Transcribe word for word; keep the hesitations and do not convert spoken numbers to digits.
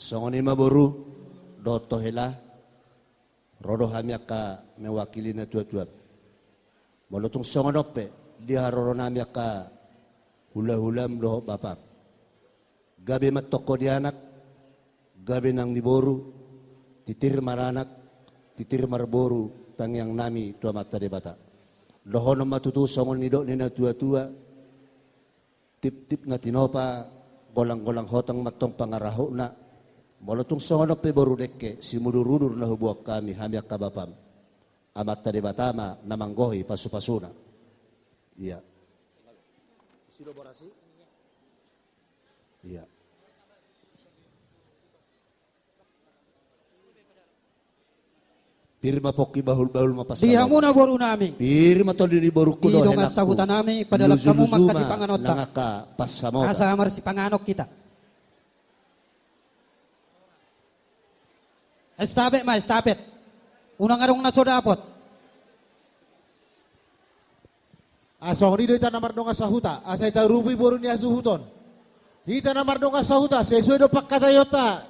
Songon i ma boru, dohot hela, ro do hami angka mewakili na tua-tua. Molo tung songon on pe, di haroronami angka hula-hulam dohot bapam. Gabe ma antong ho di anak, gabe nang di boru, titir maranak, titir marboru, tangiangnami tu Amanta Debata. Dohonon ma tutu songon nidok ni na tua-tua, tiptip na tinopa, golang-golang hotang ma antong pangarahutna. Molo tung songon on pe boru dengke, simudur-udur na huboan hami, hami angka bapam. Amanta Debata ma na manggohi pasu-pasuna. Ia. Ia. Pir ma pongki bahul-bahul ma pansamotan. Di hamuna borunami. Pir ma tondi ni borungku dohot helangku. Di dongan sahutanami, padalan hamu ma angka sipanganonta. Nang angka pansamotan. Asa marsipanganon hita. Estafet ma, estafet. Unang adong na so dapot. Ah, songon i do hita na mardongan sahuta, asa hita urupi boru ni hasuhuton. Hita na mardongan sahuta, sesuai do pangkataionta,